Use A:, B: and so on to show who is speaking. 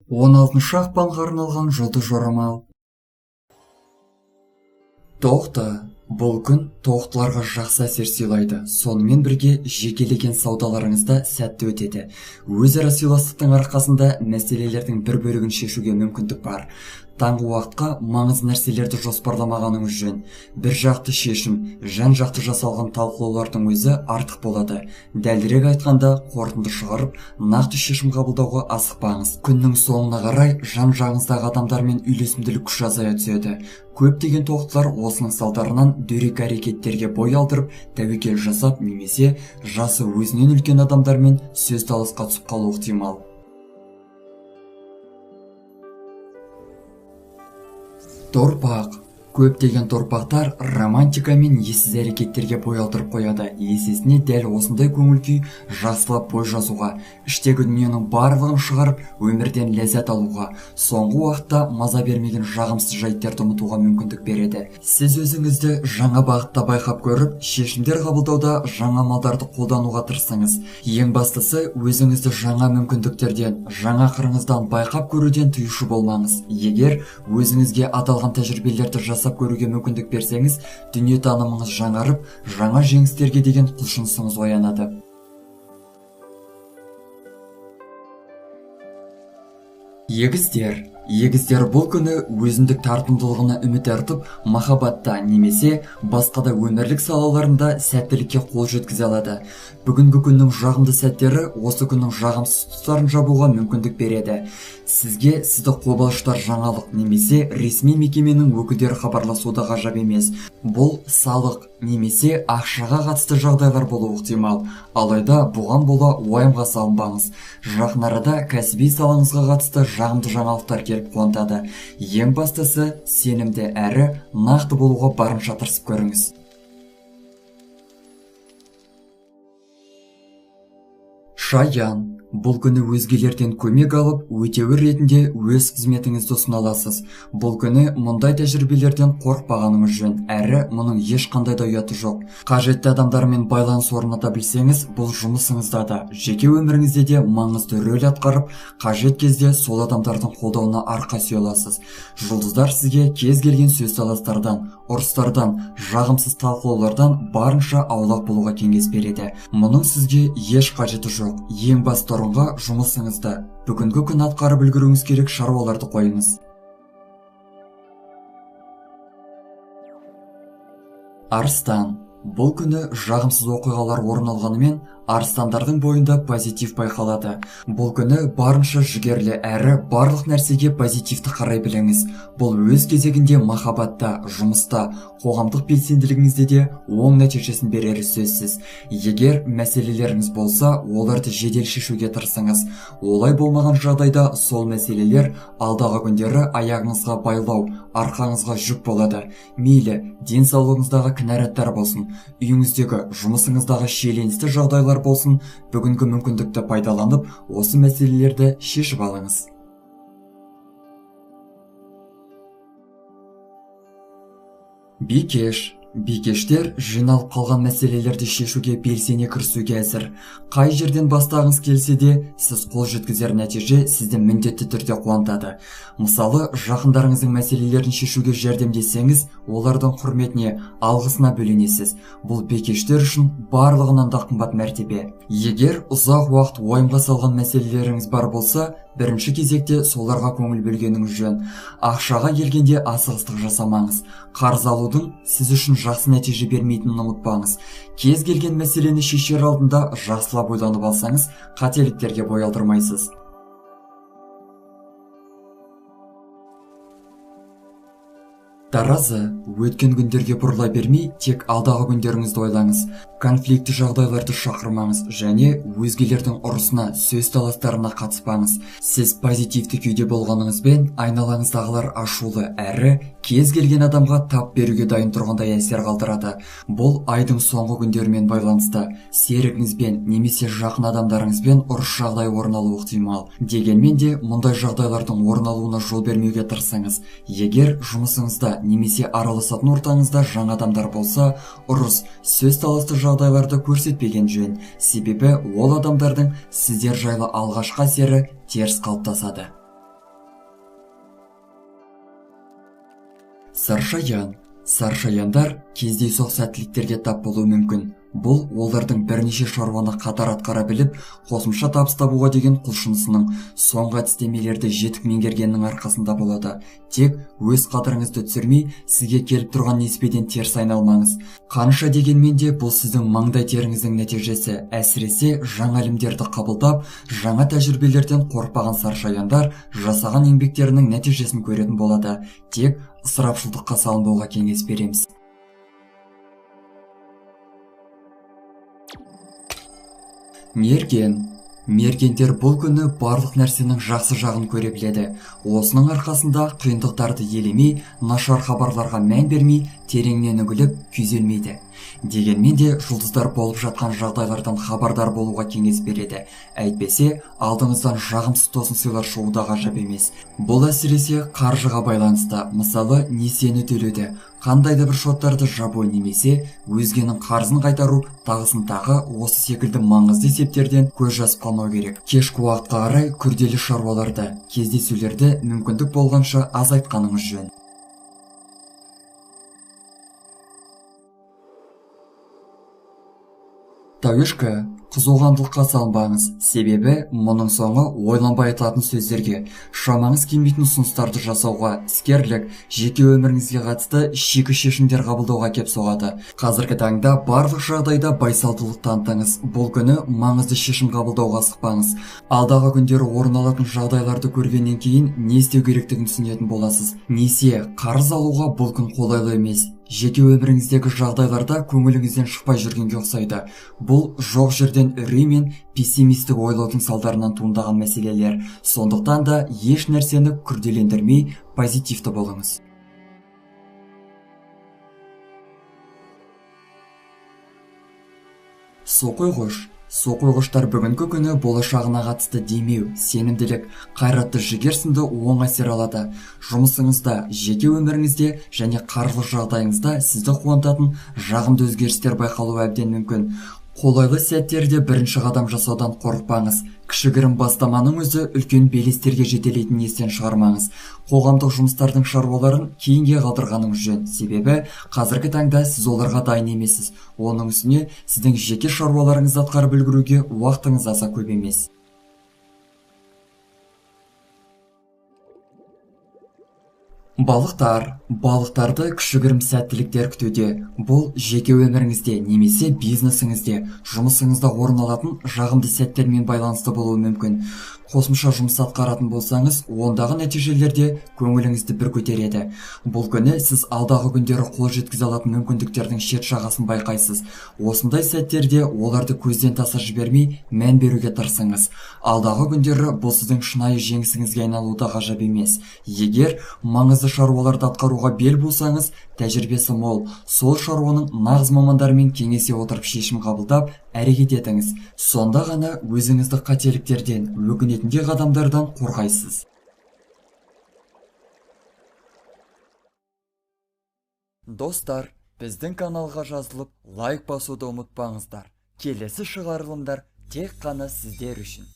A: 16 ақпанға арналған жұлдыз жорамал. Тоқты. Бұл күн тоқтыларға жақсы әсер сыйлайды. Сонымен бірге жекелеген саудаларыңызда сәтті өтеді. Өзара сыйластықтың арқасында мәселелердің бір бөлігін шешуге мүмкіндік бар. Таңғы уақытқа маңызды нәрселерді жоспарламағаныңыз жөн. Бір жақты шешім, жан-жақты жасалған талқылаулардың өзі артық болады. Дәлірек айтқанда, қорытынды шығарып, нақты шешім қабылдауға асықпаңыз. Күннің соңына қарай жан-жағыңыздағы адамдармен үйлесімділік күші азая түседі. Көптеген тоқтылар осының салдарынан дөрекі әрекеттерге бой алдырып, тәуекел жасап немесе жасы өзінен үлкен адамдармен сөз таласқа түсіп қалуы ықтимал. Торпақ. Көптеген торпақтар романтика мен ессіз әрекеттерге бой алдырып қояды. Есесіне дәл осындай көңіл күй жақсылап бой жазуға, іштегі дүниенің барлығын шығарып, өмірден ләззат алуға, соңғы уақытта маза бермеген жағымсыз жайттарды ұмытуға мүмкіндік береді. Сіз өзіңізді жаңа бағытта байқап көріп, шешімдер қабылдауда жаңа амалдарды қолдануға тырысыңыз. Ең бастысы, өзіңізді жаңа мүмкіндіктерден, жаңа қырыңыздан байқап көруден тыюшы болмаңыз. Егер өзіңізге аталған тәжірибелерді жасап көруге мүмкіндік берсеңіз, дүниетанымыңыз жаңарып, жаңа жеңістерге деген құлшынысыңыз оянады. Егіздер. Егіздер бұл күні өзіндік тартымдылығына үміт артып, махаббатта немесе басқа да өмірлік салаларында сәттілікке қол жеткізе алады. Бүгінгі күннің жағымды сәттері осы күннің жағымсыз тұстарын жабуға мүмкіндік береді. Сізге сізді қобалжытар жаңалық немесе ресми мекеменің өкілдері хабарласуы да ғажап емес. Бұл салық немесе ақшаға қатысты жағдайлар болуы ықтимал. Алайда бұған бола уайымға салынбаңыз. Жақын арада кәсіби салаңызға қатысты жағымды жаңалықтар келіп қуантады. Ең бастысы, сенімді әрі нақты болуға барынша тырысып көріңіз. Шаян. Бұл күні өзгелерден көмек алып, өтеуір ретінде өз қызметіңізді ұсына аласыз. Бұл күні мұндай тәжірибелерден қорықпағаныңыз жөн, әрі мұның ешқандай да ұяты жоқ. Қажетті адамдармен байланыс орната білсеңіз, бұл жұмысыңызда да, жеке өміріңізде де маңызды рөл атқарып, қажет кезде сол адамдардың қолдауына арқа сүйе аласыз. Жұлдыздар сізге кез келген сөз таластардан, ұрыстардан, жағымсыз талқылаулардан барынша аулақ болуға кеңес береді. Мұның сізге еш қажеті жоқ. Ең басты орынға жұмысыңызды, бүгінгі күн атқарып үлгеруіңіз керек шаруаларды қойыңыз. Арыстан. Бұл күні жағымсыз оқиғалар орын алғанымен, арыстандардың бойында позитив байқалады. Бұл күні барынша жігерлі әрі барлық нәрсеге позитивті қарай біліңіз. Бұл өз кезегінде махаббатта, жұмыста, қоғамдық белсенділігіңізде де оң нәтижесін берері сөзсіз. Егер мәселелеріңіз болса, оларды жедел шешуге тырысыңыз. Олай болмаған жағдайда сол мәселелер алдағы күндері аяғыңызға байлау, арқаңызға жүк болады. Мейлі, денсаулығыңыздағы кінәраттар болсын, үйіңіздегі, жұмысыңыздағы шиеленісті жағдайлар болсын, бүгінгі мүмкіндікті пайдаланып, осы мәселелерді шешіп алыңыз. Бикеш. Бикештер жиналып қалған мәселелерді шешуге белсене кірісуге әзір. Қай жерден бастағыңыз келсе де, сіз қол жеткізер нәтиже сізді міндетті түрде қуантады. Мысалы, жақындарыңыздың мәселелерін шешуге жәрдемдессеңіз, олардың құрметіне, алғысына бөленесіз. Бұл бикештер үшін барлығынан да қымбат мәртебе. Егер ұзақ уақыт уайымға салған мәселелеріңіз бар болса, бірінші кезекте соларға көңіл бөлгеніңіз жөн. Ақшаға келгенде асығыстық жасамаңыз. Қарыз алудың сіз үшін жақсы нәтиже бермейтінін ұмытпаңыз. Кез келген мәселені шешер алдында жақсылап ойланып алсаңыз, қателіктерге бой алдырмайсыз. Таразы. Өткен күндерге бұрыла бермей, тек алдағы күндеріңізді ойлаңыз. Конфликті жағдайларды шақырмаңыз және өзгелердің ұрысына, сөз таластарына қатыспаңыз. Сіз позитивті күйде болғаныңызбен, айналаңыздағылар ашулы әрі кез келген адамға тап беруге дайын тұрғандай әсер қалдырады. Бұл айдың соңғы күндерімен байланысты. Серігіңізбен немесе жақын адамдарыңызбен ұрыс жағдайы орын алуы ықтимал. Дегенмен де мұндай жағдайлардың орын алуына жол бермеуге тырысыңыз. Егер жұмысыңызда немесе араласатын ортаңызда жаңа адамдар болса, ұрыс, сөз таласты жағдайларды көрсетпеген жөн. Себебі ол адамдардың сіздер жайлы алғашқы әсері теріс қалыптасады. Саршаян. Саршаяндар кездейсоқ сәттіліктерге тап болуы мүмкін. Бұл олардың бірнеше шаруаны қатар атқара біліп, қосымша табыс табуға деген құлшынысының, соңғы әдістемелерді жетік меңгергенінің арқасында болады. Тек өз қадіріңізді түсірмей, сізге келіп тұрған несібеден теріс айналмаңыз. Қанша дегенмен де бұл сіздің маңдай теріңіздің нәтижесі. Әсіресе жаңа ілімдерді қабылдап, жаңа тәжірибелерден қорықпаған саршаяндар жасаған еңбектерінің нәтижесін көретін болады. Тек ысырапшылдыққа салынбауға кеңес береміз. Мерген. Мергендер бұл күні барлық нәрсенің жақсы жағын көре біледі. Осының арқасында қиындықтарды елемей, нашар хабарларға мән бермей, тереңнен үңіліп, күйзелмейді. Дегенмен де жұлдыздар болып жатқан жағдайлардан хабардар болуға кеңес береді. Әйтпесе, алдыңыздан жағымсыз тосын сыйлар шығу да ғажап емес. Бұл әсіресе қаржыға байланысты, мысалы, несиені төлеуді, қандай да бір шоттарды жабу немесе өзгенің қарызын қайтару, тағысын тағы осы секілді маңызды есептерден көз жазып қалмау керек. Кешкі уақытқа қарай күрделі шаруаларды, кездесулерді мүмкіндік болғанша азайтқаныңыз жөн. Тәуешкі, қызуқандылыққа салынбаңыз, себебі мұның соңы ойланбай айтылатын сөздерге, шамаңыз келмейтін ұсыныстарды жасауға, іскерлік, жеке өміріңізге қатысты шикі шешімдер қабылдауға кеп соғады. Қазіргі таңда барлық жағдайда байсалдылық танытыңыз. Бұл күні маңызды шешім қабылдауға асықпаңыз. Алдағы күндері орын алатын жағдайларды көргеннен кейін не істеу керектігін түсінетін боласыз. Несие, қарыз алуға бұл күн қолайлы емес. Жеке өміріңіздегі жағдайларда көңіліңізден шықпай жүргенге ұқсайды. Бұл жоқ жерден үрей мен пессимистік ойлаудың салдарынан туындаған мәселелер. Сондықтан да еш нәрсені күрделендірмей позитивті болыңыз. Соқойғыш. Соқойғыштар бүгінгі күні болашағына қатысты демеу, сенімділік, қайратты жігер сынды оң әсер алады. Жұмысыңызда, жеке өміріңізде және қаржылық жағдайыңызда сізді қуантатын жағымды өзгерістер байқалуы әбден мүмкін. Қолайлы сәттерде бірінші қадам жасаудан қорықпаңыз. Кішігірім бастаманың өзі үлкен белестерге жетелейтінін естен шығармаңыз. Қоғамдық жұмыстардың шаруаларын кейінге қалдырғаныңыз жөн. Себебі қазіргі таңда сіз оларға дайын емессіз. Оның үстіне сіздің жеке шаруаларыңызды атқарып үлгеруге уақытыңыз аса көп емес. Балықтар. Балықтарды кішігірім сәттіліктер күтуде. Бұл жеке өміріңізде немесе бизнесіңізде, жұмысыңызда орын алатын жағымды сәттермен байланысты болуы мүмкін. Қосымша жұмыс атқаратын болсаңыз, ондағы нәтижелерде көңіліңізді бір көтереді. Бұл күні сіз алдағы күндері қол жеткізе алатын мүмкіндіктердің шет жағасын байқайсыз. Осындай сәттерде оларды көзден таса жібермей, мән беруге тырысыңыз. Алдағы күндері бұл сіздің шынайы жеңісіңізге айналуы да ғажап емес. Егер маңызды шаруаларды атқаруға бел болсаңыз, тәжірибесі мол, сол шаруаның нағыз мамандарымен кеңесе отырып шешім қабылдап, әрекет етіңіз. Сонда ғана өзіңізді қателіктерден, өкінетіндей қадамдардан қорғайсыз. Достар, біздің каналға жазылып, лайк басуды ұмытпаңыздар. Келесі шығарылымдар тек қана сіздер үшін.